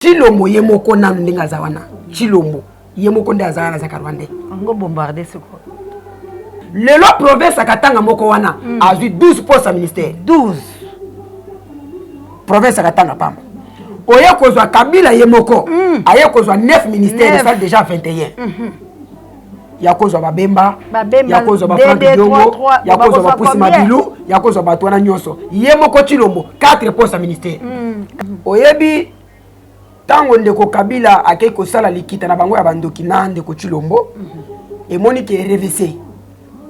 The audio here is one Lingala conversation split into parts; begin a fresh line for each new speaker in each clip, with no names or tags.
Tshilombo ye moko nanu ndenge aza wana. Tshilombo ye moko nde aza wana azaka rwandais.
Ngo bombarder siko.
Lelo province ya Katanga moko wana azwi 12 postes ya ministère.
12.
Province ya Katanga pamba. Oye kozwa Kabila ye moko aye kozwa 9 ministères, esali déjà 21. Ya kozwa babemba, ya kozwa ba Franck Diongo, ya kozwa ba Pusi Mabilu, ya kozwa bato wana nyonso. Ye moko Tshilombo 4 postes ya ministère. Oyebi ntango ndeko Kabila akei kosala likita na bango ya bandoki na ndeko Tshilombo, emoni ke RVC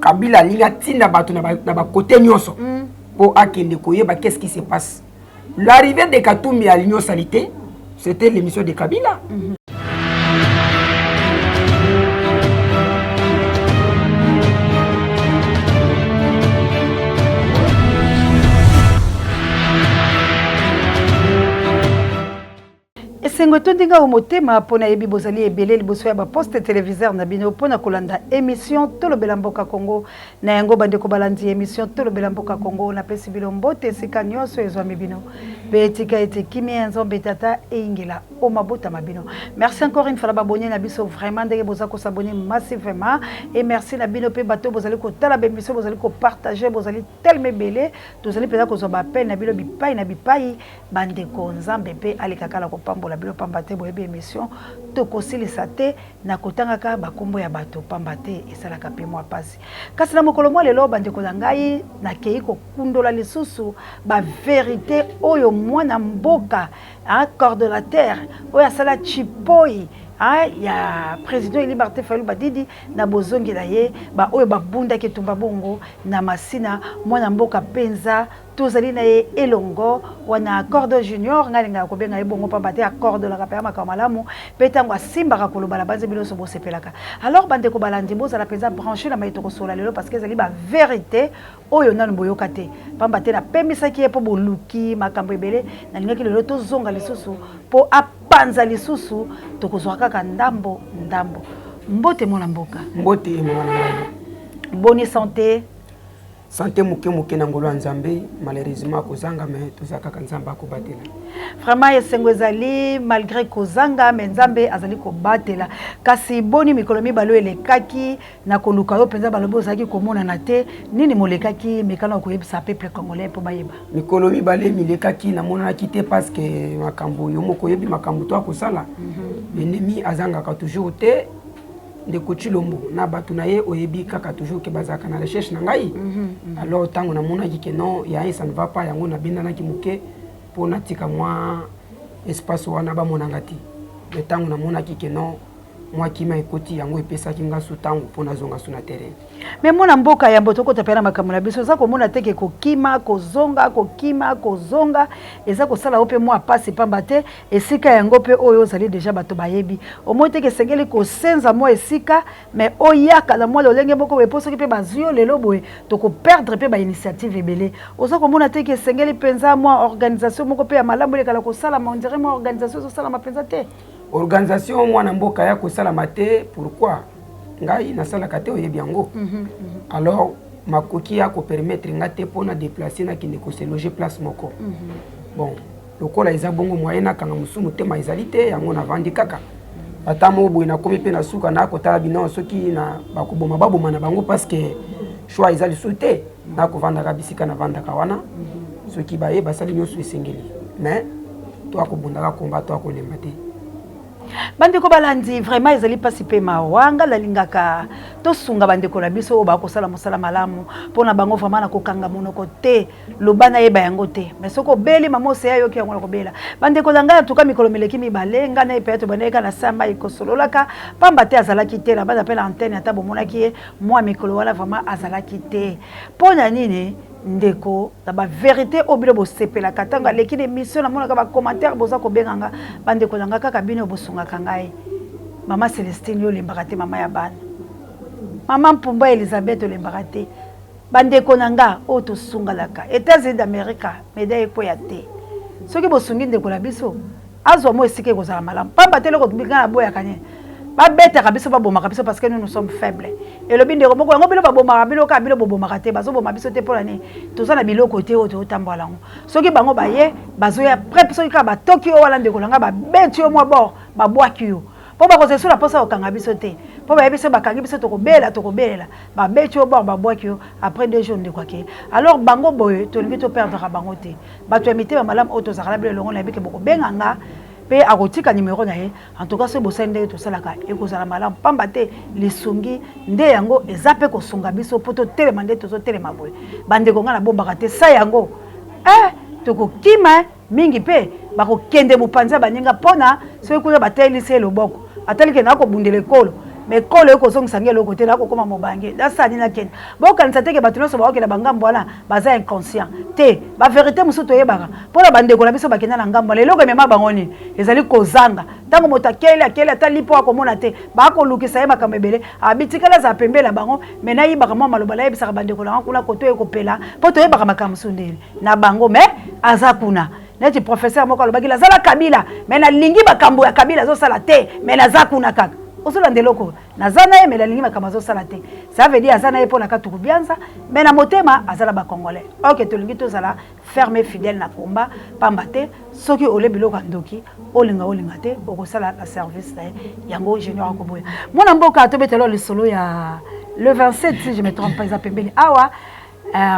Kabila alingi atinda bato na bakote nyonso mpo akende koyeba qu'est-ce qui se passe. L'arrivée de Katumbi à l'Union Salité, c'était l'émission de Kabila.
Esengo etondi nga o motema mpo nayebi bozali ebele liboso ya ba poste televiseur na bino mpo na kolanda emission Tolobela Mboka Congo. Na yango bandeko balandi emission Tolobela Mboka Congo, napesi bino mbote esika nyonso ezwami bino mpe tika ete kimia ya Nzambe Tata eyingela o mabota ma bino. Merci encore une fois na babonne na biso vraiment ndenge boza ko s'abonner massivement et merci na bino mpe bato bozali kotala ba emission, bozali ko partager, bozali tellement ebele, tozali mpenza kozwa ba appel na bino bipai na bipai. Bandeko Nzambe mpe aleka kala kopambola bino pamba te boyebi emission tokosilisa te na kotangaka bakombo ya bato pamba te esalaka mpe mwa pasi. Kasi na mokolo mwa lelo bandeko na ngai nakei kokundola lisusu ba verite oyo mwana mboka coordonnateur oyo asala chipoi ya président Élie Martin Fayulu Madidi na bozongi na ye, ba oyo babundaki etumba bongo na Masina, mwana mboka mpenza tozali na ye elongo wana Accordo Junior. Ngai alingaka kobenga ye bongo pamba te accordolaka mpenza makambo malamu mpe ntango asimbaka koloba na banzi bino nyonso bosepelaka. Alors bandeko balandi, bozala mpenza branché na maye tokosola lelo parce que ezali ba vérité oyo nanu boyoka te pamba te napemisaki ye mpo boluki makambo ebele. Nalingaki lelo tozonga lisusu mpo apanza lisusu, tokozwa kaka ndambo ndambo. Mbote mwana mboka.
Mbote mama na ngai.
Boni santé?
Santé moke moke na ngolo ya Nzambe, malheureusement kozanga mais toza kaka Nzambe akobatela.
Vraiment esengo ezali malgré kozanga mais Nzambe azali kobatela. Kasi boni mikolo mibale oyo elekaki na koluka yo mpenza balobi ozalaki komonana te, nini molekaki? Mekana koyebisa peuple congolais mpo bayeba.
Mikolo mibale milekaki namonanaki te parce que makambo yo moko oyebi makambo to akosala. Ennemi azangaka toujours te. Ndeko Tshilombo na bato na ye oyebi kaka toujours ke bazalaka na recherche na ngai. Alors ntango namonaki ke non ya ye ça ne va pas, yango nabendanaki moke mpo natika mwa espace wana bamonanga te. Mais ntango namonaki ke non mwa kima ekoti, yango epesaki nga su ntango mpo nazonga su na terrain.
Mais mwana mboka, yambo tokota mpe na makambo na biso, oza komona te ke kokima kozonga, kokima kozonga eza kosala yo mpe mwa pasi pamba te esika yango mpe oyo ozali deja bato bayebi, omoni te ke esengeli kosenza mwa esika mais oyaka na mwa lolenge moko boye mpo soki mpe bazwi yo lelo boye tokoperdre mpe bainitiative ebele. Oza komona te ke esengeli mpenza mwa organisation moko mpe ya malamu elekala kosalama? On dirait mwa organisation ezosalama mpenza te.
Organisation mwana mboka ya kosalama te, pourquoi ngai nasalaka te, oyebi yango. Alors makoki ya kopermettre nga te mpo na déplacer nakende kose loger place moko. Bon, lokola eza bongo moyen nakanga mosusu motema ezali te, yango navandi kaka ata moko boye nakomi mpe na suka nakotala bino soki na bakoboma baboma na bango parce que choix eza lisusu te, nakovandaka bisika navandaka wana. Soki baye basali nyonso esengeli mais to akobundaka komba to akolemba te.
Bandeko balandi, vraiment ezali mpasi mpe mawa. Nga nalingaka tosunga bandeko na biso oyo bakosala mosala malamu mpona bango. Vraiment nakokanga monoko te, loba nayeba yango te, mais soki obeli mama oseya ayoki yango na kobela. Bandeko na ngai, antuka mikolo mileki mibale ngai na ye mpe tobandaki kaka na sa mai kosololaka pamba te azalaki te na bana mpe na antenne. Ata bomonaki ye mwa mikolo wana, vraiment azalaki te. Mpo na nini ndeko na baverité oyo bino bosepelaka ntango aleki na émission, namonaka bacommentaire boza kobenga nga bandeko na nga kaka bino bosungaka ngai. Mama Celestine, yo olembaka te, mama ya bana, mama Mpumba Elizabeth olembaka te. Bandeko na nga oyo tosungalaka États-Unis d'Amérique, médaille ekweya te. Soki bosungi ndeko na biso azwa mo esika ekozala malamu pamba te eloko ngai naboyaka nini. Babetaka biso, babomaka biso parce que nous, nous sommes faibles. Elobi ndeko moko yango, bino babomaka bino kaka, bino bobomaka te, bazoboma biso te. Mpona nini? Toza na biloko te oyo tozotambola yango. Soki bango baye, bazoya prep, soki kaka batoki yo wana, ndeko na ngai, babeti yo mwa bord, babwaki yo, mpo bakozala so na mposa kokanga biso te, mpo bayebi so bakangi biso tokobela, tokobelela. Babeti yo bord, babwaki yo, après 2 jours ndeko ake. Alors bango boye, tolingi toperdre bango te. Bato ya mitema malamu oyo tozalaka na bino elongo, nayebi ke bokobenga nga mpe akotika nimero na ye. En tout cas, soki bosali ndenge tosalaka, ekozala malamu, pamba te lisungi nde yango eza mpe kosunga biso mpo totelema nde tozotelema boye. Bandeko, ngai nabombaka te sa yango, eh, tokokima mingi mpe bakokende mopanzi ya baninga, mpona soki kuna batelisi ye loboko, atalike na kobundela ekolo, mais ekolo ekozongisa nge eloko te, nakokóma mobange, nasani nakende. Bokanisa teke bato nyonso bakokenda bangambo wana baza inconscient te. Bavérité mosusu toyebaka mpona bandeko na biso bakenda na ngambo wana, eloko emema bango nini? Ezali kozanga. Ntango moto akeli, akeli ata lipo akomona te, bakolukisa ye makambo ebele, abitikali azala pembeni na bango. Mais nayibaka mwa maloba, nayebisaka bandeko na nga kuna koto ekopela, mpo toyebaka makambo mosusu ndeni na bango. Mais aza kuna neti professeur moko alobaki: "Nazala Kabila, mais nalingi makambo ya Kabila azosala te, mais naza kuna kaka." Ozolanda eloko, naza na ye, mais nalingi makambo azosala te. Ça veut dire aza na ye mpo na katuku bianza, mais na motema aza na bacongolais. Ok, tolingi tozala ferme, fidèle na komba, pamba te soki olie biloko ya ndoki, olinga olinga te, okosala na service na ye. Yango junior akoboya. Mwana mboka, tobetela lisolo ya le 27, si je me trompe pas, eza pembeni awa.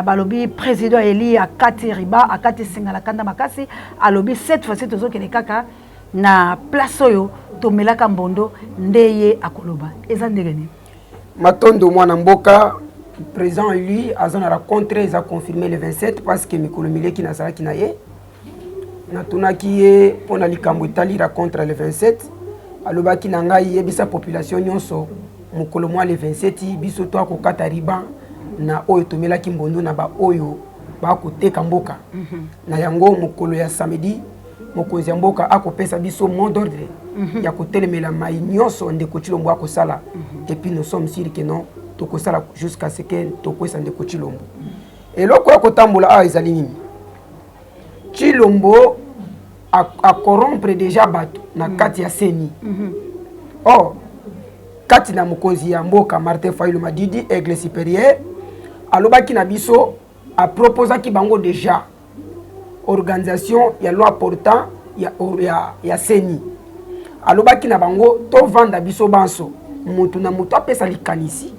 Balobi président eli akati riba, akati singa na kanda makasi. Alobi cette fois-ci tozokende kaka na place oyo tomelaka mbondo. Nde ye akoloba eza ndenge nini?
Matondo, mwana mboka. Président lui aza na rencontre, eza confirmé le 27, parce que mikolo mileki nazalaki na ye, natunaki ye mpona likambo etali rencontre le 27. Alobaki na ngai: "Yebisa population nyonso, mokolo mwa le 27, biso to akokata ruban na oyo tomelaki mbondo na baoyo bakoteka mboka." Na yango, mokolo ya samedi, mokonzi ya mboka akopesa biso mot d'ordre ya kotelemela mai nyonso ndeko Tshilombo akosala. Et puis nous sommes sûrs que non, tokosala jusqu'à ce que tokwesa ndeko Tshilombo. Eloko ya kotambola awa ezali nini? Tshilombo acorrompre déjà bato na kati ya CENI. Or kati na mokonzi ya mboka Martin Fayulu Madidi, aigle supérieur, alobaki na biso, aproposaki bango déjà organisation ya loi portant ya CENI. Alobaki na bango tovanda biso banso, motu na motu apesa likanisi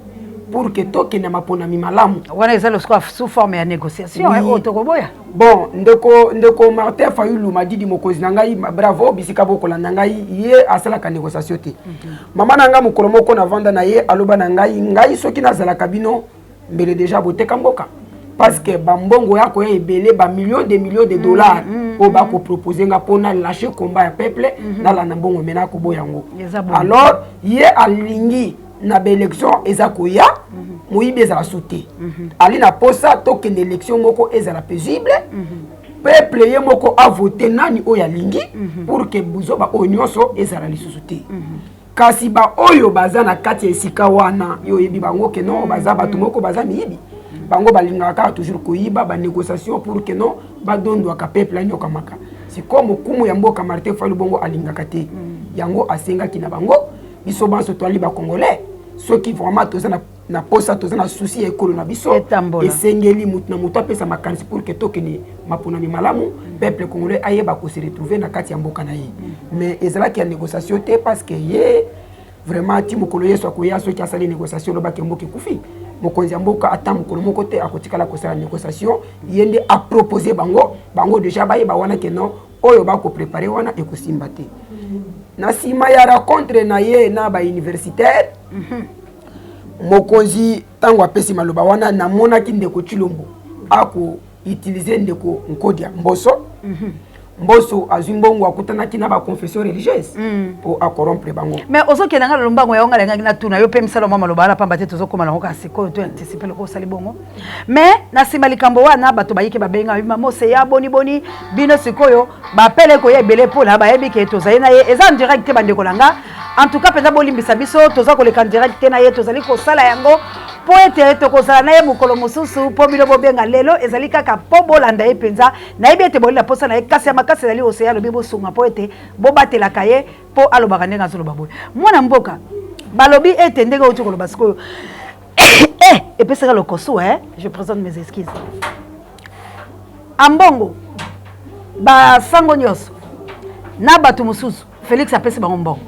pour que tokende maponami malamu.
Wana eza lorsque sous forme ya négociation.
Oui.
Oyo tokoboya.
Bon, ndeko Martin Fayulu Madidi, mokonzi na ngai, bravo. Bisika bokolanda ngai, ye asalaka négociation te. Mama na ngai, mokolo moko navanda na ye, aloba na ngai: "Ngai soki nazalaka bino, mbele déjà boteka mboka, parce que bambongo ya koya ebele, bamillion de millions de dollars oyo bakopropose nga mpona lâcher combat ya peuple, nalanda mbongo, me nakoboya yango."
Eza bongo.
Alors ye alingi na baélection eza koya, moyibi ezala su te. Ali na posa tokende élection moko ezala paisible, peuple ye moko avote nani oyo alingi, pour que buzoba oyo nyonso ezala lisusu te. Kasi baoyo baza na kati ya esika wana, yo oyebi bango ke non, baza bato moko baza miyibi. Bango balingaka kaka toujours koyiba, banégociation pour que non, badondwaka peuple anyokamaka. Sikoyo mokumu ya mboka Martin Fayulu bongo alingaka te yango. Asengaki na bango, biso banso toali bacongolais, soki vraiment toza na posa, toza na souci ya ekolo na biso
Etambola.
esengeli motu na motu apesa makanisi pour que tokende maponami malamu, peuple congolais ayeba kose retrouver na kati ya mboka na ye. Mais ezalaki ya négociation te, parce que ye vraiment, ti mokolo Yesu akoya, soki asali négociation, olobaki mboka ekufi. Mokonzi ya mboka ata mokolo moko te akotikala kosala négociation. Ye nde apropose bango, bango déjà bayeba wana ke non, oyo bakoprépare wana ekosimba te. Na nsima ya rencontre na ye na bauniversitaire, mokonzi ntango apesi maloba wana, namonaki ndeko Tshilombo akoutilize ndeko Nkodia Mboso. Mboso azwi mbongo, akutanaki na baconfession religieuse mpo acorrompre bango.
Mais ozokende nga na lombango yango, nga alingaki natuna yo mpe misala mwa maloba wana, pamba te tozokóma nango kaka sikoyo, to anticipe loko osali bongo. Mais na nsima likambo wana, bato bayiki babenga mama Oseya: "Boni boni bino sikoyo?" Bapele koya ebele mpona bayebi ke tozali na ye, eza en direct te. Bandeko na nga, en tout cas mpenza bolimbisa biso, toza koleka en direct te na ye, tozali kosala yango. Mpo ete tokozala na ye mokolo mosusu, mpo bino bobenga lelo ezali kaka mpo bolanda ye mpenza. Nayebi ete boli na mposa na ye, kasi ya makasi ezali Oseya alobi bosunga mpo ete bobatelaka ye mpo alobaka ndenge azoloba boye. Mwana mboka, balobi ete ndenge outi koloba sikoyo eh, epesaka lokoso eh? Je présente mes excuses. Ambongo basango nyonso na bato mosusu Félix apesi bango mbongo.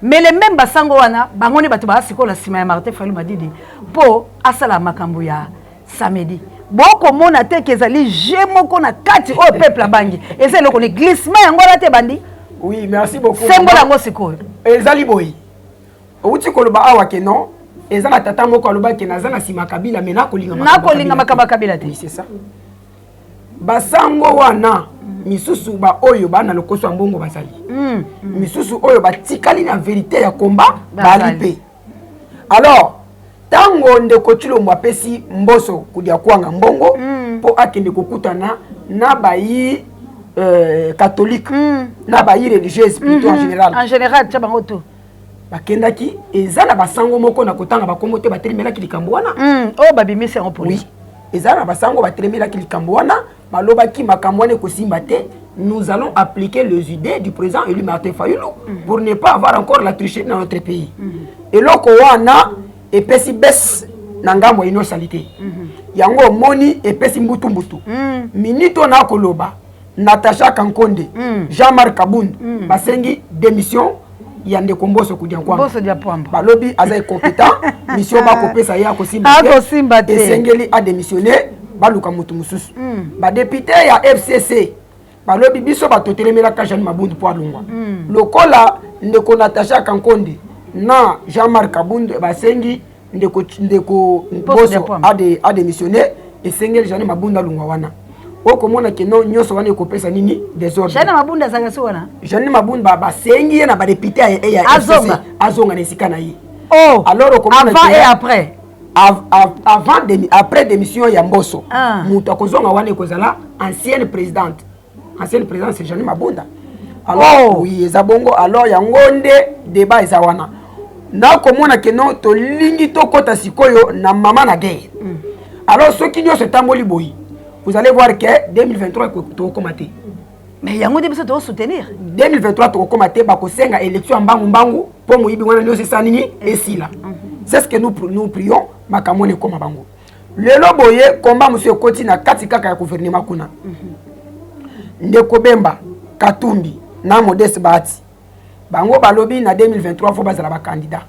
Mais le même basango wana bango nde bato baa sikoyo na nsima ya Martin Fayulu Madidi mpo asala makambo ya samedi. Bokomona te ke ezali jeu moko na kati oyo peuple abangi, eza eloko ni glissement yango wana te bandi.
Oui, merci beaucoup.
Sembola yango sikoyo.
Ezali boye. Outi koloba awa ke non, eza na tata moko alobaki naza na nsima Kabila mais nakolinga
nakolinga makambo ya Kabila te.
Oui, c'est ça. Basango wana misusu ba oyo ba na lokoso ya mbongo bazali. Misusu oyo batikali na vérité ya combat bali pe. Alors tango ndeko Tshilombo apesi Mboso kudia kwanga mbongo mpo akende kokutana na bayi catholique na bayi religieuse plutôt en général.
En général tia bango tout.
Bakendaki eza na basango moko na kotanga bakombo te batelemelaki likambo wana.
Oyo babimisi yango police.
Oui. Eza na basango batelemelaki likambo wana, balobaki makambo wana ekosimba te. Nous allons appliquer les idées du président élu Martin Fayulu pour ne pas avoir encore la tricherie dans notre pays. Eloko wana epesi baisse na ngambo ya union salité. Yango omoni epesi mbutu mbutu. Minute oyo nakoloba Natacha Kankonde, Jean-Marc Kabund basengi démission ya ndeko Mboso Kudiankwamba.
Mboso Diapwamba.
Balobi aza incompétent, mission bakopesa ye akosimba te. Esengeli a démissionner, baluka mutu mosusu. Ba député ya FCC balobi biso bato telemelaka Jeanne Mabundu po alongwa. Lokola ndeko Natacha Kankonde na Jean-Marc Kabund basengi ndeko ndeko Mboso a démissionner, esengeli Jeanne Mabundu alongwa wana. Okomona ke non, nyonso wana ekopesa nini désordre.
Jeanne Mabunda azalaka so wana.
Jeanne Mabunda basengi ye na ba député ya
azonga,
azonga na esika na ye.
Oh,
alors okomona
avant et après.
Avant après démission ya Mboso, mutu akozonga wana ekozala ancienne présidente. Ancienne présidente c'est Jeanne Mabunda. Alors oui, eza bongo. Alors yango nde débat eza wana. Nakomona ke non, tolingi tokota sikoyo na mama na guerre. Alors soki nyonso etamboli boye, vous allez voir que 2023 tokokoma te.
Mais yango nde biso tokosoutenir.
2023 tokokoma te, bakosenga élection ya mbangu mbangu mpo moyibi wana nyonso esala nini esila. C'est ce que nous, nous prions, makambo wana ekoma bango. Lelo boye combat mosusu ekoti na kati kaka ya gouvernement kuna. Ndeko Bemba, Katumbi na Modeste Bahati bango balobi na 2023 fo bazala ba candidat.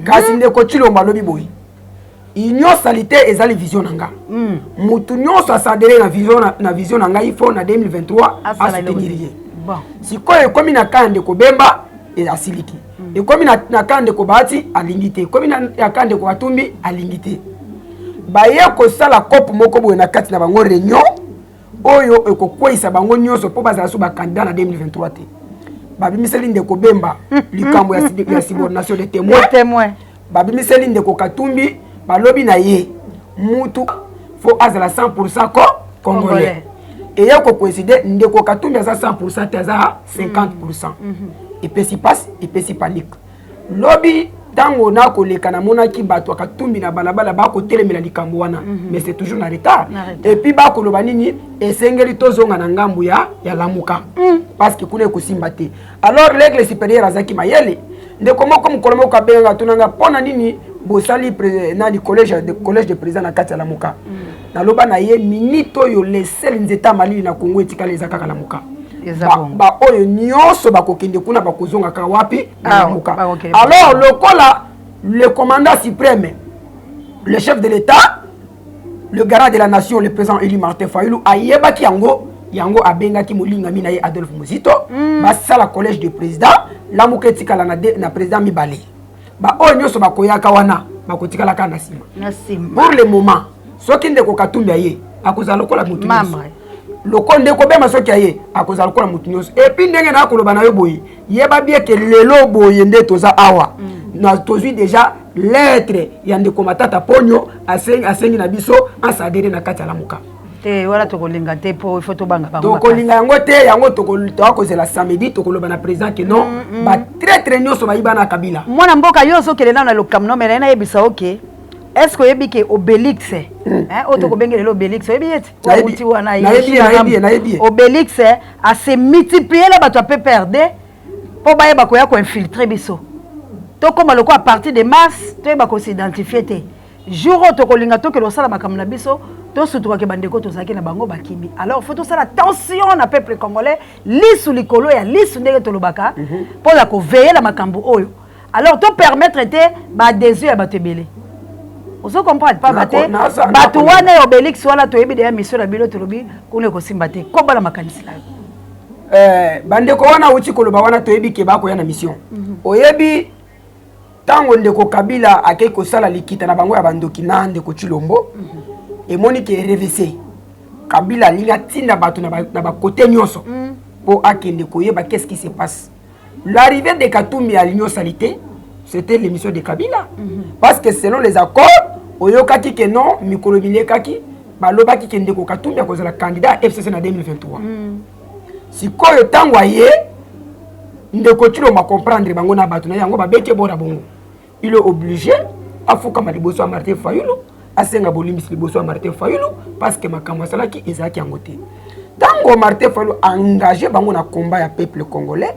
Kasi ndeko Tshilombo alobi boye, union salité ezali vision na nga. Mutu nyonso asadere na vision na vision na ngai fo na 2023 asoutenir ye. Sikoyo ekomi na kanda ndeko Bemba asiliki. Ekomi na kanda ndeko Bahati alingi te. Ekomi na kanda ndeko Katumbi alingi te. Baye kosala cope moko boye na kati na bango réunion oyo ekokweyisa bango nyonso mpo bazala so ba candidat na 2023 te. Babimiseli ndeko Bemba likambo ya subordination de témoin. Babimiseli ndeko Katumbi balobi na ye mutu fo azala 100% ko congolais. Eya ko coïncider ndeko Katumbi aza 100% te, aza 50%. Epesi passe, epesi panique. Lobi tango na koleka namonaki bato ya Katumbi na balabala bakotelemela likambo wana, mais c'est toujours na retard. Et puis bakoloba nini, esengeli tozonga na ngambu ya Lamuka parce que kuna ekosimba te. Alors l'aigle supérieur azaki mayele, ndeko moko mokolo moko abengaka tunanga mpona nini bosali nani collège de président na kati ya Lamuka. Naloba na ye minute oyo le seul nzeta malili na Congo etikala eza kaka Lamuka. Ba oyo nyonso bakokende kuna bakozonga kaka wapi na Lamuka. Alors lokola le commandant suprême, le chef de l'État, le garant de la nation, le président élu Martin Fayulu ayebaki yango, yango abengaki molingami na ye Adolphe Muzito, basala collège de président, Lamuka etikala na président mibale. Ba oyo nyonso bakoyaka wana bakotikala kaka na nsima. Pour le moment, soki ndeko Katumbi aye akozala lokola motu nyonso. Loko ndeko Bemba soki aye akozala lokola motu nyonso. Et puis ndenge na koloba na yo boye, yeba bien ke lelo boye nde toza awa. Na tozwi déjà lettre ya ndeko Matata Ponyo asengi na biso asadere na kati ya Lamuka.
Te wala tokolinga te po il faut tobanga bango.
Tokolinga yango te, yango tokozela samedi tokoloba na président ke non, ba traître nyonso bayiba na Kabila.
Mwana mboka yo ozokende nano na lokamno mais naye nayebisa oke. Est ce que oyebi ke Obélix, hein, oyo tokobenge lelo Obélix, oyebi ye ti? Awuti wana.
Nayebi ye.
Obélix ase multiplier na bato ya PPRD mpo bayeba koya koinfiltrer biso, tokóma lokola à partir de mars toyeba kos'identifier te. Jour oyo tokolinga tokende kosala makambo na biso, tosutukaki bandeko tozalaki na bango bakimi. Alors faut tosala tension na peuple congolais, lisu likolo ya lisu, ndenge tolobaka, mpona koveiller makambo oyo. Alors topermettre te baadhésion ya bato ebele, ozo comprendre? Pamba te bato wana ya Obélix wana, toyebi deya mission na bino. Tolobi kuna ekosimba te. Koba na makanisi na yo.
Bandeko wana auti koloba wana, toyebi ke bakoya na mission. Oyebi, ntango ndeko Kabila akei kosala likita na bango ya bandoki na ndeko Tshilombo, emoni ke RVC, Kabila alingi atinda bato na bakote nyonso mpo akende koyeba qu'est-ce qui se passe. L'arrivée de Katumbi à l'Union Sacrée, c'était l'émission de Kabila, parce que selon les accords oyokaki ke non, mikolo milekaki, balobaki ke ndeko Katumbi akozala candidat ya FCC na 2023. Sikoyo ntango aye, ndeko Tshilombo acomprendre bango na bato na yango, babeti ebora bongo. Il est obligé afukama liboso ya Martin Fayulu, asenga bolimbisi liboso ya Martin Fayulu, parce que makambo asalaki ezalaki yango te. Ntango Martin Fayulu engage bango na combat ya peuple congolais,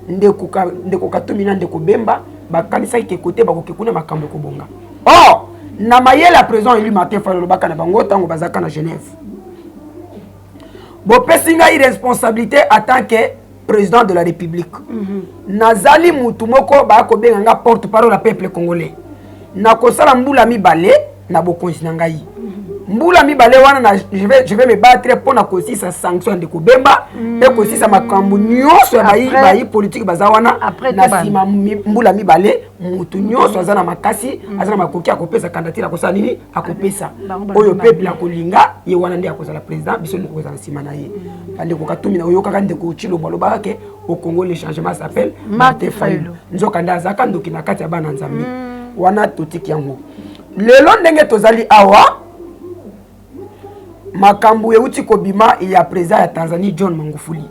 ndeko Katumbi na ndeko Bemba bakanisaki ke kote bakoki kuna, makambo ekobonga. Or na mayele ya président élu Martin Fayulu, alobaka na bango ntango bazalaka na Genève: "Bopesi ngai responsabilité en tant que président de la République. Nazali mutu moko bakobenga nga porte parole ya peuple congolais. Nakosala mbula 2 na bokonzi na ngai. Mbula 2 wana na, je vais me battre mpo na kosisa sanction ya ndeko Bemba mpe kosisa makambo nyonso ya bayi politike baza wana. Na nsima mbula 2, mutu nyonso aza na makasi, aza na makoki akopesa candidature, akosala nini, akopesa oyo peuple akolinga, ye wana nde akozala président. Biso ndeko kozala nsima na ye." Bandeko Katumbi na oyokaka ndeko Tshilombo alobaka ke au Congo, le changement s'appelle Martin Fayulu. Nzoka nde azalaka ndoki na kati ya bana Nzambe wana. Totiki yango. Lelo ndenge tozali awa, makambo euti kobima ya président ya Tanzanie, John Magufuli.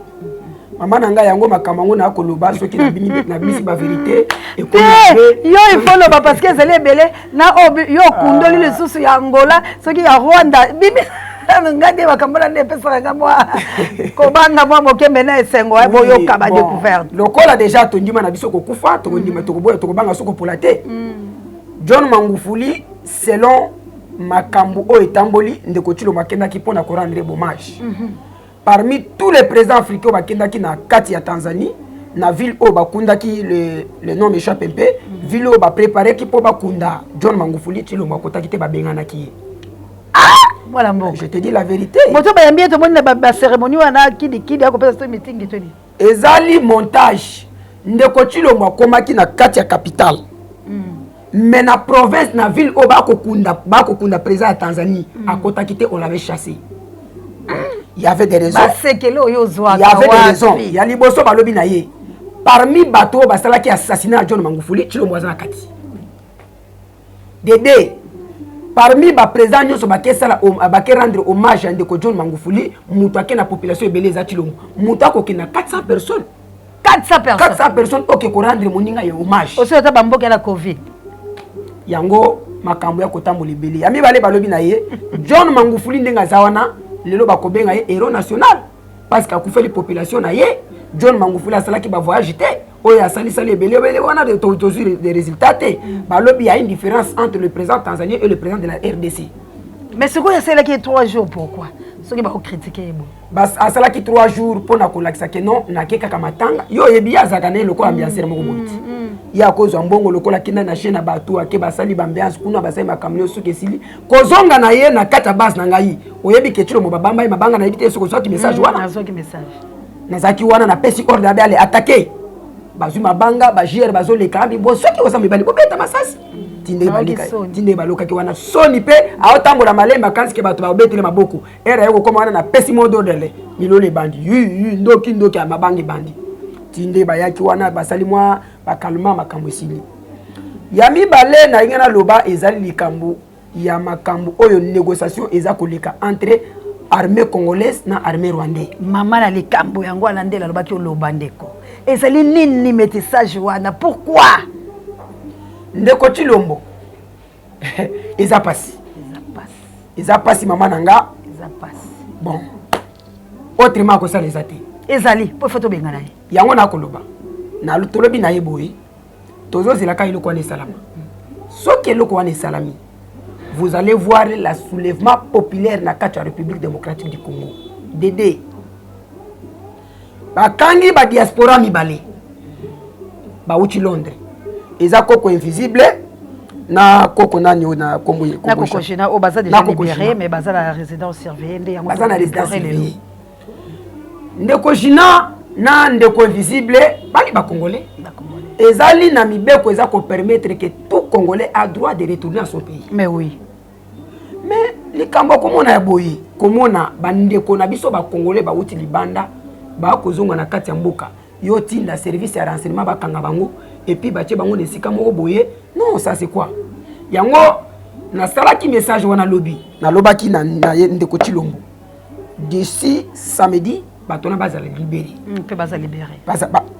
Mama na ngai, yango makambo yango nakoloba soki nabimisi bavérité.
Yo, il faut loba, parce que ezali ebele na oyo yo okundoli lisusu ya Angola, soki ya Rwanda. Bibi nga nde makambo na nde epesaka nga mwa kobanga mwa mokembe na esengo. Boyoka badécouverte.
Lokola déjà tondima na biso kokufa, tokondima, tokoboya, tokobanga so kopola te. John Magufuli, selon makambo oyo etamboli, ndeko Tshilombo akendaki mpona korendre hommage. Parmi tous les présidents africains oyo bakendaki na kati ya Tanzanie, na ville oyo bakundaki, le nom m'échappe un peu, ville oyo baprépareki mpo bakunda John Magufuli, Tshilombo akotaki te, babenganaki ye.
Mwana mboka.
Je te dis la vérité.
Moto bayambi ye, tomoni na bacérémonie wana kidikidi, akopesa so mitingi toni.
Ezali montage. Ndeko Tshilombo akomaki na kati ya capitale, mais na province, na ville oyo bakokunda président ya Tanzanie, akotaki te. On l'avait chassé. Il y avait des raisons.
Basekele oyo ozwaka.
Il y avait des raisons. Ya liboso, balobi na ye, parmi bato oyo basalaki assassinat ya John Magufuli, Tshilombo aza na kati. Dede, parmi baprésident nyonso bakesala, bake rendre hommage ya ndeko John Magufuli, moto ake na population ebele eza Tshilombo. Moto akokende na 400 personnes.
400 personnes.
400 personnes oke korendre moninga ye hommage.
Osi ata bamboka ya Covid.
Yango makambo ya kotambola ebele. Ya mibale, balobi na ye, John Magufuli ndenge aza wana lelo, bakobenga ye héros national parce que akufeli population na ye. John Magufuli asalaki bavoyage te oyo asalisali ebele ebele wana, tozwi des résultats te. Balobi ya une différence entre le président tanzanien et le président de la RDC.
Mais sikoyo asalaki ye 3 jours, pourquoi soki bakocritiquer ye boye?
Asalaki 3 jours mpona kolakisa ke non, nake kaka matanga. Yo oyebi, ye azalaka na ye lokola ambianceur moko boye ti ye akozwa mbongo lokola akenda na chaine na bato, ake basali baambiance kuna, basali makambo nyonso. Soki esili, kozonga na ye na kati ya base na ngai, oyebi ke Tshilombo babamba ye mabanga. Nayebi te soki ozwaki message wana.
Nazwaki message.
Nazalaki wana, napesi ordre abe ale attaque. Bazwi mabanga, bagr bazoleka abi bo, soki oza mibali, bobeta masasi. Tinde balokaki wana soni mpe aotambola malembe, akanisi ke bato babetele maboko. Ere aye kokóma wana, napesi mot d'ordre, milolo ebandi, ndoki ndoki ya mabanga ebandi. Tinde bayaki wana, basali mwa bakalma, makambo esili. Ya mibale nalingi naloba ezali likambo ya makambo oyo négociation eza koleka entre armée congolaise na armée rwandais.
Mama, na likambo yango wana nde nalobaki oloba. Ndeko, ezali nini métissage wana? Pourquoi?
Ndeko Tshilombo, Eza pasi, eza pasi, mama na nga.
Eza pasi.
Bon, autrement akosala eza te.
Ezali mpo faut tobengana ye.
Yango nakoloba, tolobi na ye boye: tozozelaka eloko wana esalama. Soki eloko wana esalami, vous allez voir la soulèvement populaire na kati ya République démocratique du Congo. Dede, bakangi badiaspora mibale bauti Londres, eza Koko Invisible na Koko nani oyo na kombo.
Na Koko Gina oyo baza déjà libéré, mais baza na résidence surveillée nde yango.
Baza na résidence surveillée. Ndeko Gina na ndeko Invisible bali bacongolais. Ezali na mibeko eza kopermettre que tout Congolais a droit de retourner à son pays.
Mais oui.
Mais likambo ya komona ya boye, komona bandeko na biso bacongolais bauti libanda bakozonga na kati ya mboka, yo tinda service ya renseignement bakanga bango et puis batie bango na esika moko boye, non, ça c'est quoi? Yango nasalaki message wana lobi, nalobaki na ye ndeko Tshilombo, d'ici samedi bato wana bazala libéré.
Mpe baza libéré.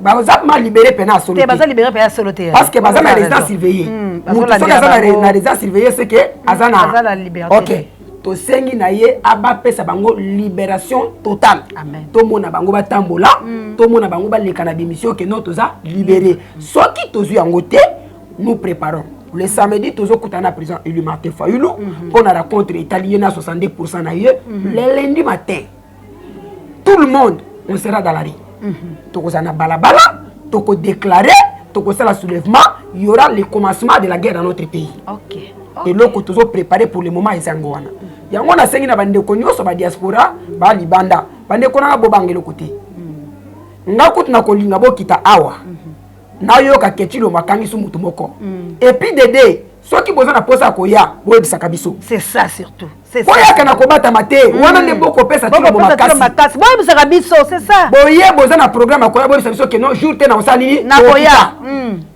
Baza ma libéré mpena ya solo.
Te, baza libéré mpe ya solo te.
Parce que baza na résidence surveillée. Motu soki aza na résidence surveillée, c'est que aza
na liberté.
Ok, tosengi na ye abapesa bango libération totale. Tomona bango batambola, tomona bango baleka na bémission ke non, toza libéré. Soki tozwi yango te, nous préparons le samedi, tozokutana na président élu Martin Fayulu mpo na rencontre etali ye na 62 na ye. Le lundi matin, tout le monde, on sera dans la rue. Tokozala na balabala, tokodéclare, tokosala soulèvement. Il y aura le commencement de la guerre dans notre pays. Eloko tozopréparé pour le moment eza yango wana. Yango nasengi na bandeko nyonso badiaspora balibanda, bandeko nanga, bobanga eloko te. Nga kutu na kolinga bokita awa, nayoka ke Tshilombo akangisi mutu moko. Et puis dede, soki boza na posa ya koya, boyebisaka biso.
C'est ça surtout.
Boyaka na kobatama te, wana nde bokopesa Tshilombo makasi.
Makasi, boyebisaka biso, c'est ça.
Boye, boza na programme ya koya, boyebisa biso ke non, jour te na kosala nini.
Nakoya.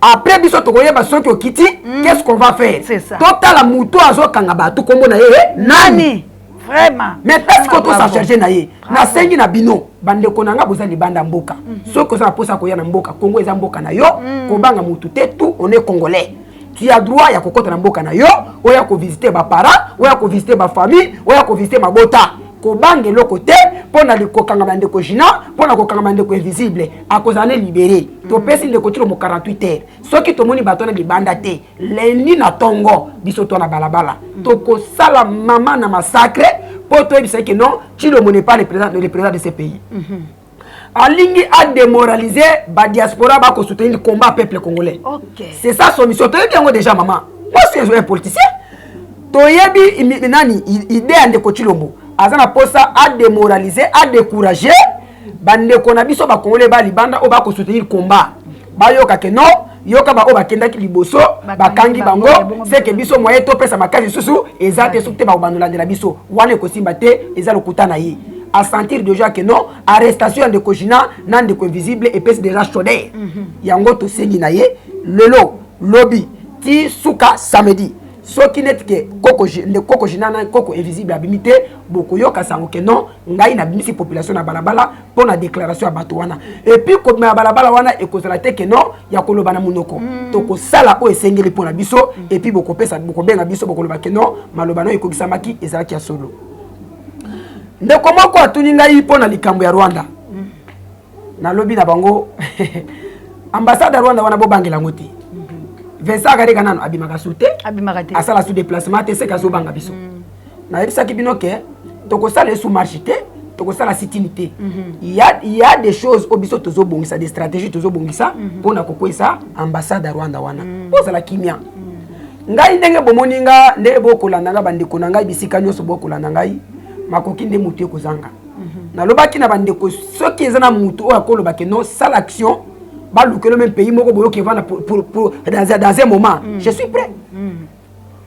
Après biso tokoyeba soki okiti, qu'est-ce qu'on va faire. Totala mutu azokanga bato, kombo na ye nani?
Vraiment.
Mais parce que tosa charge na ye, nasengi na bino bandeko na nga boza libanda mboka, soki oza na mposa koya na mboka, Kongo eza mboka na yo, kobanga mutu te. Tout, on est congolais. Tu as droit ya kokɔta na mboka na yo, oya kovisite baparent, oya kovisite bafamille, oya kovisite mabota. Kobanga eloko te mpo na kokanga bandeko Gina, mpo na kokanga bandeko Invisible. Akozala ne libéré. Topesi ndeko Tshilombo 48 heures. Soki tomoni bato na libanda te lundi na ntongo, biso to na balabala tokosala mama na massacre mpo toyebisa ke non, Tshilombo n'est pas le président de ce pays. Alingi adémoraliser badiaspora bakosoutenir combat peuple congolais. C'est ça son mission. Toyebi yango déjà, mama. Moi, suis un politicien. Toyebi nani idée ya ndeko Tshilombo. Aza na posa adémoraliser, adécourager bandeko na biso bacongolais balibanda oyo bakosoutenir combat. Bayoka ke non, yoka baoyo bakendaki liboso, bakangi bango, seke biso moye topesa makasi lisusu eza te. Soki te, bakobandolandela biso wana, ekosimba te. Eza lokuta na ye. Asentir déjà que non, arrestation ya ndeko Gina na ndeko Invisible epesi déjà chaudière. Yango tosengi na ye lelo, lobi ti suka samedi, soki neti ke koko ndeko Koko Gina na Koko Invisible abimi te, bokoyoka sango ke non, ngai nabimisi population na balabala mpo na déclaration ya bato wana. Et puis kobima ya balabala wana ekozala te ke non, ya koloba na monoko. Tokosala oyo esengeli mpo na biso. Et puis bokopesa, bokobenga biso, bokoloba ke non, maloba no ekokisamaki, ezalaki ya solo. Ndeko moko atuni ngai mpo na likambo ya Rwanda. Nalobi na bango, ambassade ya Rwanda wana, bobangela yango te. Vincent Karega nano abimaka su te.
Abimaka te.
Asala su déplacement te, seke azobanga biso. Nayebisaki bino ke tokosala esu marche te, tokosala sit-in te. Il y a des choses oyo biso tozobongisa, des stratégies tozobongisa mpona kokwesa ambassade ya Rwanda wana. Bozala kimia. Ngai ndenge bomoni nga, ndenge bokolanda nga, bandeko na ngai, bisika nyonso bokolanda ngai, makoki nde motu ekozanga. Nalobaki na bandeko, soki eza na motu oyo akoloba ke non, sala action, balukelo même pays moko boyoki evanda dans un moment, je suis prêt.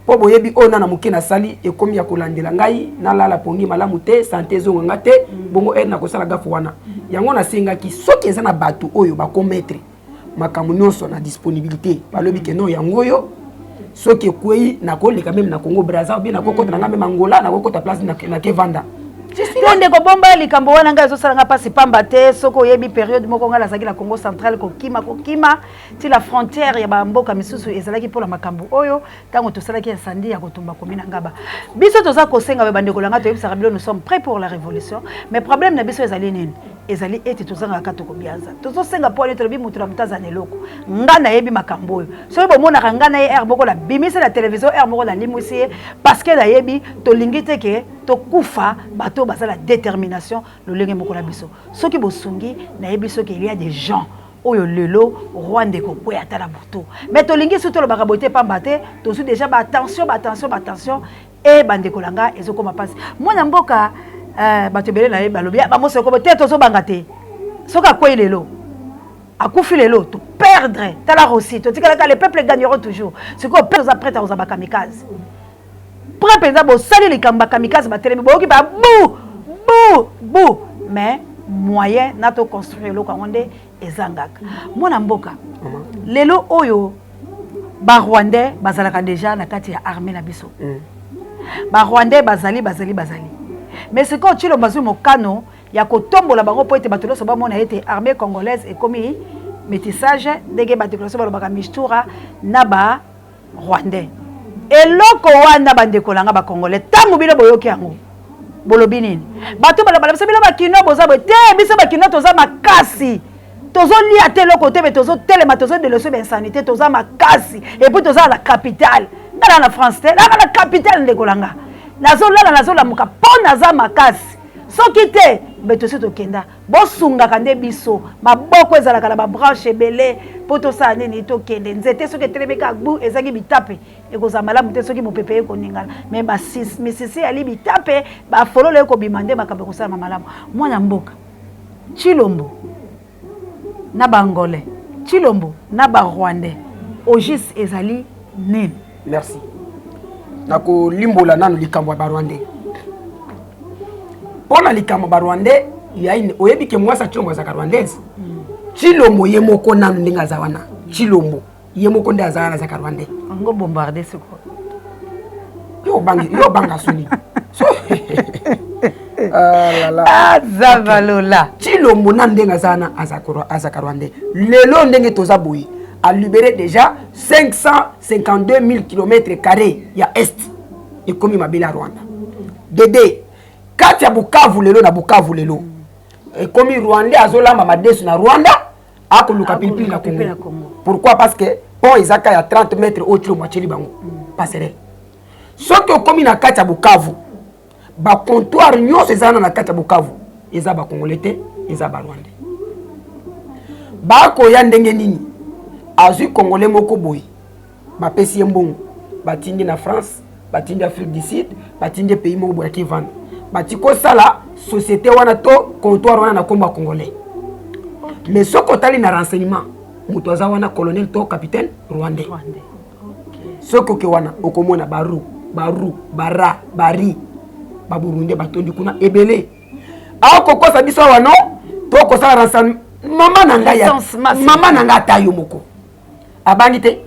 Mpo boyebi oyo nana moke nasali, ekomi ya kolandela ngai, nalala pongi malamu te, santé ezonga nga te. Bongo ere nakosala gaffe wana. Yango nasengaki, soki eza na bato oyo bakomettre makambo nyonso na disponibilité, balobi ke non, yango oyo soki ekwei, nakoleka même na Congo Braza, bien nakokota na nga même Angola, nakokota place nakevanda.
Te, ndeko, bomba likambo wana. Ngai ezosala nga mpasi pamba te. Soki oyebi, période moko ngai nazalaki na Congo Central, kokima kokima ti la frontière ya bamboka misusu, ezalaki mpona makambo oyo. Ntango tosalaki incendie ya kotumba komi na Ngaba, biso toza kosenga be bandeko na ngai, toyebisaka bino, nous sommes prêts pour la révolution, mais problème na biso ezali nini? Ezali ete tozangaka tokobianza. Tozosenga mpo ani tolobi moto na moto aza na eloko. Nga nayebi makambo oyo. Soki bomonaka nga na ye, heure moko nabimisi na télévision, heure moko nalimwisi ye, parce que nayebi tolingi te ke tokufa. Bato baza na détermination lolenge moko na biso. Soki bosungi, nayebi soki il y a des gens oyo lelo Rwanda ekokweya ata na butu. Mais tolingi su tolobaka boye te, pamba te tozwi déjà baattention, baattention, baattention. E bandeko na nga, ezokoma mpasi. Mwana mboka, bato ebele na ye balobi bamoso ekobo te. Tozobanga te. Soki akwei lelo, akufi lelo, toperdre. Tala Russie, totikalaka, le peuple gagnera toujours. Sikoyo mpe toza prêt akozwa bakamikaze, prêt mpenza. Bosali likambo, bakamikaze batelemi, boyoki ba bu bu bu, mais moyen na toconstruire eloko yango nde ezangaka. Mwana mboka, lelo oyo Barwandais bazalaka déjà na kati ya armée na biso. Barwandais bazali, bazali, bazali, mais sikoyo Tshilombo azwi mokano ya kotombola bango mpo ete bato nyonso bamona ete armée congolaise ekomi métissage, ndenge bandeko nyonso balobaka, mistura na ba Rwandais. Eloko wana, bandeko na nga Bacongolais, ntango bino boyoki yango, bolobi nini? Bato balobala biso, bino Bakino boza boye te. Biso Bakino toza makasi, tozolia te eloko te, me tozotelema, tozodénoncer bainsanité. Toza makasi et puis toza na capitale. Nga na na France te, nanga na capitale. Ndeko na nga, nazolala, nazolamuka mpo naza makasi. Soki te, mbe tosi tokenda. Bosungaka nde biso. Maboko ezalaka na babranche ebele mpo tosala nini? Tokende. Nzete soki etelemi kaka gbu, ezangi bitape, ekozala malamu te. Soki mopepe ekoningana, mais misisi yali bitape, bafololo ekobima, nde makambo ekosalama malamu. Mwana mboka, Tshilombo na Baangolais, Tshilombo na Barwandais, au juste ezali nini?
Merci. Nakolimbola nano likambo ya Barwandais. Mpo na likambo ya Barwandais, oyebi ke mwasi ya Tshilombo azalaka Rwandaise. Tshilombo ye moko nano, ndenge aza wana, Tshilombo ye moko nde aza wana, azalaka Rwandais.
Yango bombarde sikoyo.
Yo obanga soni.
Aza balola.
Tshilombo na ndenge aza wana, azalaka Rwandais. Lelo ndenge toza boye, alibéré déjà 552 000 km carré ya Est, ekomi mabele ya Rwanda. Dede kati ya Bukavu lelo, na Bukavu lelo ekomi Rwandais azolamba madesu na Rwanda, akoluka pilipili na Congo. Pourquoi? Parce que pont ezaka ya 30 mètres oyo Tshilombo atieli bango passerelle. Soki okomi na kati ya Bukavu, bacomptoir nyonso eza wana na kati ya Bukavu, eza Bacongolais te, eza Barwandais. Bakoya ndenge nini? Azwi Congolais moko boye, bapesi ye mbongo, batindi na France, batindi Afrique du Sud, batindi pays moko boye, akivanda, bati kosala société wana to comptoir wana na nkombo ya Congolais. Mais soki otali na renseignement, moto aza wana colonel to capitaine rwandais. Soki oke wana, okomona baru baru bara bari Baburundais batondi kuna ebele. Akokosa biso awa, no tokosala renseignement. Mama na ngai, mama na ngai, ata yo moko abangi te,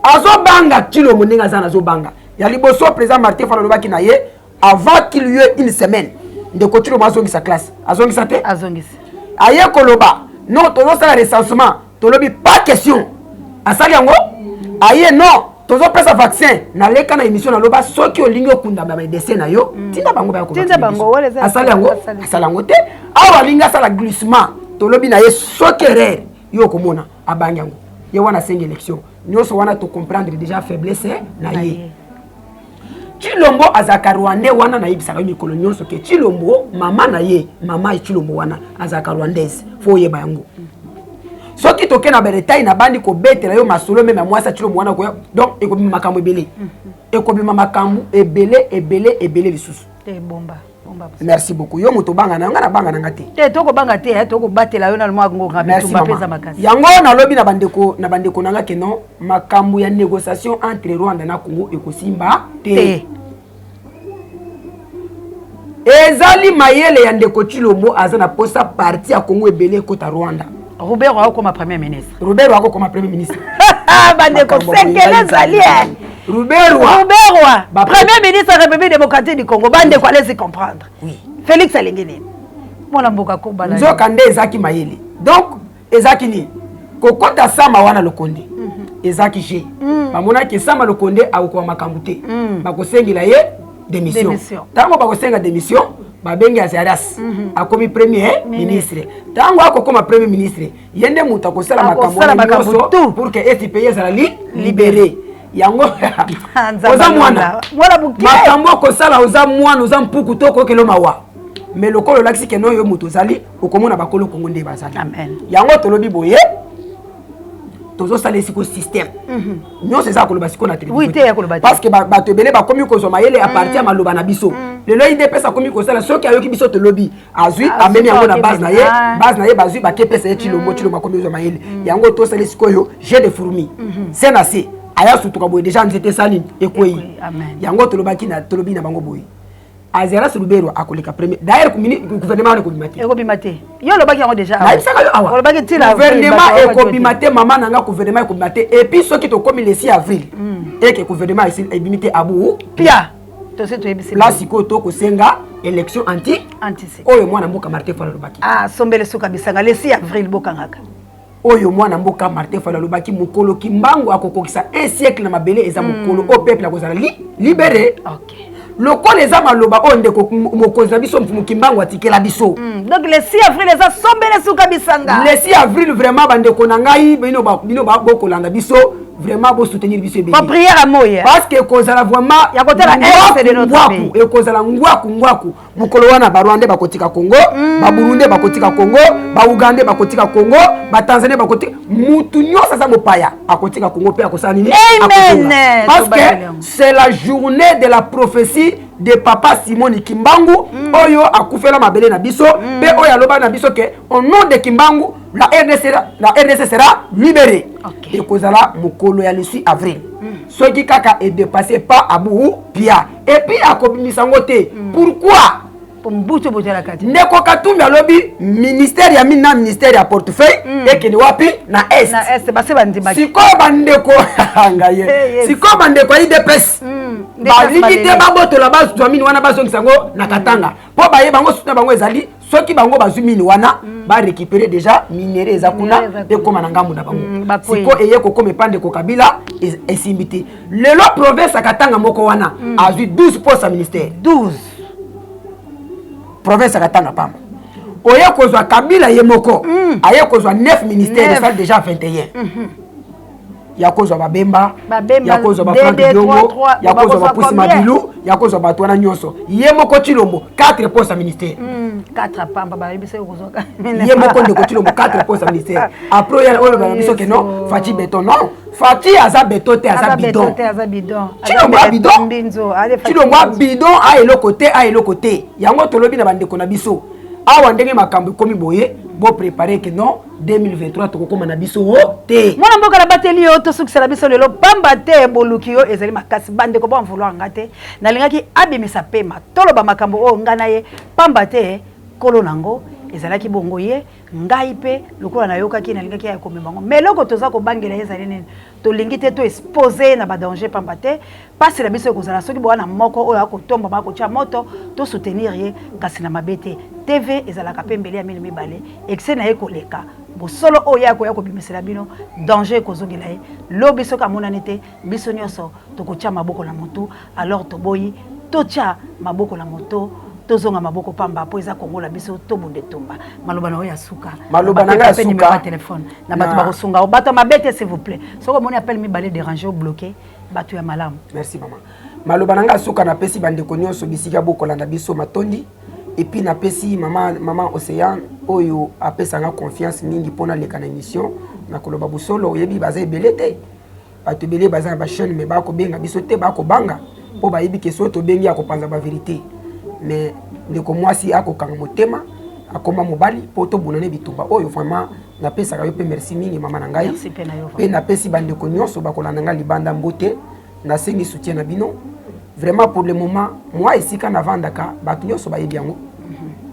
azobanga Tshilombo ndenge aza na azobanga. Ya liboso, président Martin Fayulu alobaki na ye avant qu'il y ait une semaine, ndeko Tshilombo azongisa classe. Azongisa te?
Azongisa.
Aye koloba non, tozosala recensement. Tolobi pas question. Asali yango, aye non, tozopesa vaccin. Naleka na émission, naloba soki olingi okunda bamédecin na yo, tinda bango baya. Asali yango? Asali yango te. Awa alingi asala glissement. Tolobi na ye soki erreur, yo okomona abangi yango. Ye wana asengi élection. Nyonso wana tocomprendre déjà faiblesse na ye. Tshilombo azalaka Rwandais. Wana nayebisaka yo mikolo nyonso ke Tshilombo, mama na ye, mama ye Tshilombo wana azalaka Rwandaise. Faut oyeba yango. Soki toke na badétail, nabandi kobetela yo masolo même ya mwasi ya Tshilombo wana koya, donc ekobima makambo ebele, ekobima makambo ebele ebele ebele lisusu.
Bomba.
Merci beaucoup. Yo moto obanga na yo, nga nabanga na nga te.
Te, tokobanga te, tokobatela yo na mwa ngonga. Bitumba mpe eza makasi.
Yango nalobi na bandeko na nga ke non, makambo ya négociation entre Rwanda na Congo ekosimba te. Ezali mayele ya ndeko Tshilombo. Aza na posa parti ya Congo ebele ekota Rwanda.
Robert akokoma premier ministre.
Robert akokoma premier ministre.
Bandeko, sekele ezali.
Ruberwa.
Ruberwa, premier ministre ya République démocratique du Congo. Bandeko, allez-y comprendre.
Oui.
Félix alingi nini? Mwana mboka kobala.
Nzoka nde ezalaki mayele. Donc ezalaki nini? Kokota Sama wana Lokonde. Ezalaki G. Bamonaki Sama Lokonde akokoka makambo te. Bakosengela ye démission. Ntango bakosenga démission, babengi Azarias. Akomi premier ministre. Ntango akokoma premier ministre, ye nde moto akosala makambo nyonso pour que esi pays ezala libéré. Yango oza mwana, makambo okosala oza mwana, oza mpuku to okokelo mawa, mais lokola olakisi keno yo moto ozali, okomona bakolo Kongo nde bazali. Yango tolobi boye, tozosala esiko système nyonso eza koloba sikoyo na
télévision,
parce que bato ebele bakomi kozwa mayele à partir ya maloba na biso. Lelo UDPS akomi kosala, soki ayoki biso tolobi, azwi, amemi yango na base na ye, base na ye bazwi, bakepesa ye Tshilombo. Tshilombo akomi kozwa mayele. Yango tosali sikoyo jeu de fourmi, se na se aya sutuka boye, déjà nzete esali ekwei. Yango tolobaki, tolobi na bango boye: Azarias Ruberwa akoleka premier. D'ailleurs, gouvernement wana ekobima te.
Ekobima te, yo olobaki yango déjà.
Nayebisaka yo awa.
Olobaki ntina.
Gouvernement ekobima te, mama na nga, gouvernement ekobima te. Et puis soki tokomi le 6 avril eke gouvernement ebimi te, abu
pia tosi toyebisi.
La sikoyo tokosenga élection anti
anticipée.
Oyo mwana mboka Martin Fayulu alobaki.
Ah, sombele suka bisanga, le 6 avril bokangaka.
Oyo mwana mboka Martin Fayulu alobaki, mokolo Kimbangu akokokisa un siècle na mabele, eza mokolo oyo peuple akozala libéré. Lokola eza maloba oyo ndeko mokonzi na biso Mfumu Kimbangu atikela biso.
Donc le 6 avril eza sombele suka bisanga.
Le 6 avril, vraiment, bandeko na ngai, bino bino bokolanda biso, vraiment bosoutenir biso ebele.
Prière ya moi.
Parce que ekozala vraiment
ya kotala est de notre pays.
Ekozala ngwaku ngwaku mokolo wana. Barwandais bakotika Congo, Baburundais bakotika Congo, Baugandais bakotika Congo, Batanzanie bakotika, mutu nyonso aza mopaya akotika Congo mpe akosala nini? Parce que c'est la journée de la prophétie de papa Simon Kimbangu, oyo akufela mabele na biso, mpe oyo aloba na biso ke au nom de Kimbangu, la RDC sera libérée. Ekozala mokolo ya le 6 avril. Soki kaka edépasse pas, abu pia. Et puis akobimisa yango te. Pourquoi?
Mbutu botalaka te.
Ndeko Katumbi alobi ministère ya mine na ministère ya portefeuille ekende wapi? Na Est.
Na Est, base bandimaki.
Sikoyo bandeko ngai ye, sikoyo bandeko ya UDPS balingi te babotola, bazwa mine wana, bazongisa yango na Katanga, mpo baye bango susu na bango ezali soki bango bazwi mine wana, barécupérer déjà minerai eza kuna, ekóma na ngambu na bango. Sikoyo eye kokóma epa ndeko Kabila, esimbi te. Lelo province ya Katanga moko wana azwi 12 poste ya ministère.
12.
Province ya Katanga pamba. Oye kozwa Kabila ye moko, aye kozwa 9 ministère, esali déjà 21. Ya kozwa Babemba, ya kozwa baFrank Diongo, ya kozwa baPusi Mabilu, ya kozwa bato wana nyonso. Ye moko Tshilombo, 4 poste ya ministère. Ye moko ndeko Tshilombo, 4 poste ya ministère. Après oyo bana biso ke non, Fatshi béton. Non, Fatshi aza béton te, aza bidon. Tshilombo a bidon, Tshilombo a bidon, a eloko te, a eloko te. Yango tolobi na bandeko na biso awa, ndenge makambo ekomi boye, boprépare ke non, 2023 tokokóma na biso o te.
Mwana mboka, nabateli yo, tosukisela biso lelo, pamba te boluki yo ezali makasi. Bandeko, bamvulwa nga te, nalingaki abimisa pema, toloba makambo oyo ngai na ye, pamba te nkolo nango ezalaki bongo ye. Ngai mpe lokola nayokaki, nalingaki ya komema yango, mais eloko toza kobangela ye ezali nini? Tolingi te toexpose ye na badanger, pamba te mpasi na biso ekozala soki bowana moko oyo akotombama, akotia moto. Tosoutenir ye kasi na mabe te. TV ezalaka mpe mbele ya mino mibale. Excès na ye koleka bosolo oyo ye akoya kobimisela bino, danger ekozongela ye lobi. Soki amonani te, biso nyonso tokotia maboko na motu. Alors toboyi totia maboko na moto, tozonga maboko pamba, mpo eza Kongola biso, tobunda etumba. Maloba na oyo ya suka?
Maloba na ngai ya suka.
Telefone na bato bakosunga, bato ya mabe te, s'il vous plaît. Soki omoni appel mibale déranger, obloqué bato ya malamu.
Merci mama. Maloba na ngai ya suka, napesi bandeko nyonso bisika bokolanda biso matondi. Et puis napesi mama Océan oyo apesanga confiance mingi mpona aleka na émission na koloba bosolo. Oyebi, baza ebele te, bato ebele baza na bachaîne, mais bakobenga biso te, bakobanga mpo bayebi ke soki tobengi akopanza bavérité. Mais ndeko mwasi akokanga motema, akoma mobali mpo tobunda bitumba oyo. Vraiment napesaka yo mpe merci mingi, mama na ngai. Mpe napesi bandeko nyonso bakolanda ngai libanda mbote, nasengi soutien na bino. Vraiment, pour le moment, mwa esika navandaka, bato nyonso bayebi yango,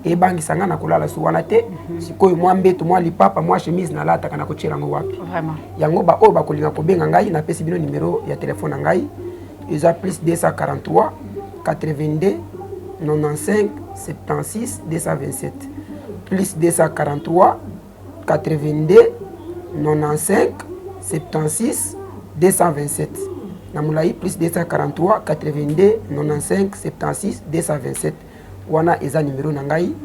ebangisa ngai na kolala su wana te. Sikoyo mwa mbeto, mwa lipapa, mwa chemise nalataka, na kotiela yango wapi? Yango baoyo bakolinga kobenga ngai, napesi bino nimero ya telefone na ngai. Eza plus 243 82 95 76 227. Plus 243 82 95 76 227. Na molai plus 243 82 95 76 227. Wana eza numero na ngai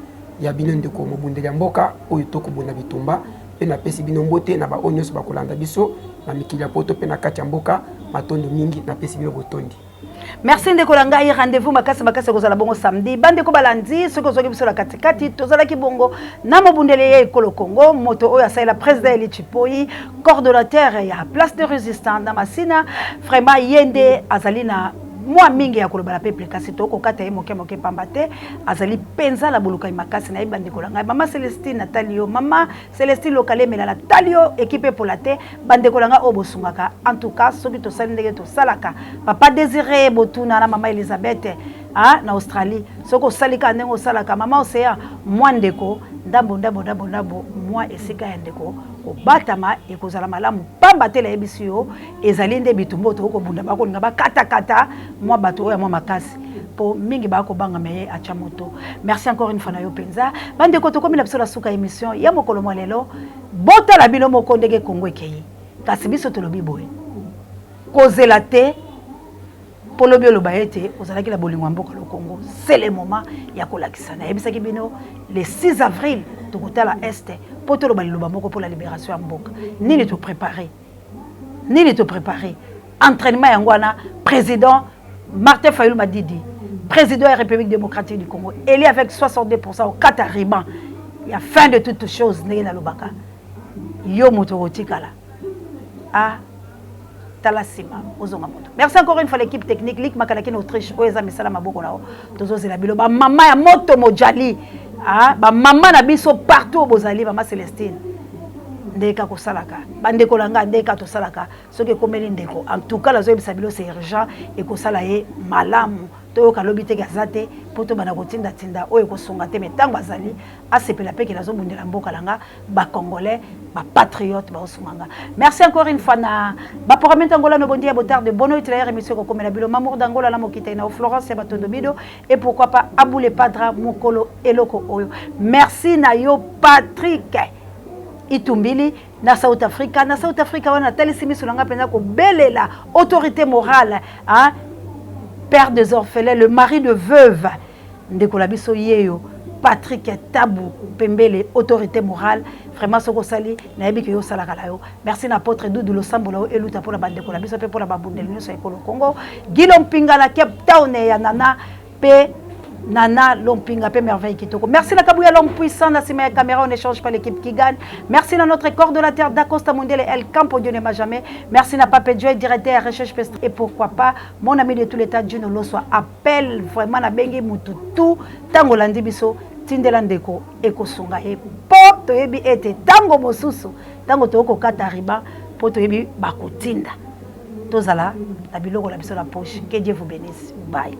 ya bino ndeko mobundeli ya mboka oyo tokobunda bitumba mpe napesi bino mbote na baoyo nyonso bakolanda biso na mikili ya poto mpe na kati ya mboka. Matondo mingi, napesi bino botondi.
Merci ndeko na ngai. Rendez-vous makasi makasi ekozala bongo samedi. Bandeko balandi, soki ozwaki biso na katikati, tozalaki bongo na mobundeli ya ekolo Congo, moto oyo asalela président Eli Tshipoi, coordonnateur ya Place de Résistance na Masina. Vraiment, ye nde azali na mwa mingi ya koloba na peuple, kasi tokokata ye moke moke, pamba te azali mpenza na bolukai makasi. Nayebi bandeko na ngai, mama Celestine, natali yo, mama Celestine Lokalemela, natali yo, équipe epola te. Bandeko na ngai oyo bosungaka, en tout cas soki tosali ndenge tosalaka, papa Désiré Botuna na mama Elizabeth, ah, na Australie, soki osali kaka ndenge osalaka, mama Océan, mwa ndeko ndambo ndambo ndambo ndambo, mwa esika ya ndeko kobatama ekozala malamu, pamba te nayebisi yo, ezali nde bitumba oyo tokoki kobunda. Bakolinga bakatakata mwa bato oyo ya mwa makasi, mpo mingi bakobangama ye atya moto. Merci encore une fois na yo mpenza. Bandeko, tokomi na biso na suka émission ya mokolo mwa lelo. Botala bino moko ndenge Kongo ekei, kasi biso tolobi boye: kozela te mpo lobi oloba ete ozalaki na bolingo ya mboka lo Congo. C'est le moment ya kolakisa. Nayebisaki bino, le 6 avril tokotala este mpo toloba liloba moko mpo la libération ya mboka. Nini toprépare? Nini toprépare? Entraînement yango wana. Président Martin Fayulu Madidi, président ya République démocratique du Congo, élu avec 62 okata ruban ya fin de toute chose. Ndenge nalobaka, yo moto okotikala a tala nsima, ozonga moto. Merci encore une fois l'équipe technique, Lik Makalaki na Autriche, oyo eza misala maboko na yo. Tozozela bino bamama ya moto mojali, bamama na biso partout oyo bozali. Mama Celestine, ndenge kosalaka, bandeko na ngai, ndenge tosalaka, soki ekomeli ndeko, en tout cas nazoyebisa bino, c'est urgent, ekosala ye malamu. Toyoka lobi teke aza te mpo tobanda kotindatinda oyo ekosunga te, mais ntango azali, asepela mpe ke nazobundela mboka na nga, Bacongolais, Bapatriote baosunga nga. Merci encore une fois na baprogramme Angola no bondi ya botarde bono itilaire. Émission ekokomela bino Mamour d'Angola na mokita na Florence ya Batondo Bido et pourquoi pas Aboule Padra mokolo eloko oyo. Merci na yo Patrick Itumbili na South Africa. Na South Africa wana, natalisi miso na nga mpenza kobelela autorité morale, hein? Père des orphelins, le mari de veuve, ndeko na biso yeyo Patrick Tabu Pembele, autorité morale. Vraiment, soki osali, nayebi ke yo osalaka na yo. Merci na apôtre Dudu, losambo na yo eluta mpona bandeko na biso mpe mpona babundeli nyonso ya ekolo Congo. Gilo Mpinga na Cape Town, ya Nana mpe Nana Lompinga pe merveille kitoko. Merci na Kabouya l'homme puissant na sima ya caméra, on n'échange pas l'équipe qui gagne. Merci na notre coordonnateur Dacosta Mundele El Campo, Dieu ne m'a jamais. Merci na Pape Joy, directeur recherche et pourquoi pas mon ami de tout l'état Juno Loswa. Appel vraiment na bengi mutu tout tango landi biso, tindela ndeko, ekosunga ye, po toyebi ete tango mosusu tango tokokata ruban, po toyebi bakotinda, tozala na biloko na biso na poche. Que Dieu vous bénisse. Bye.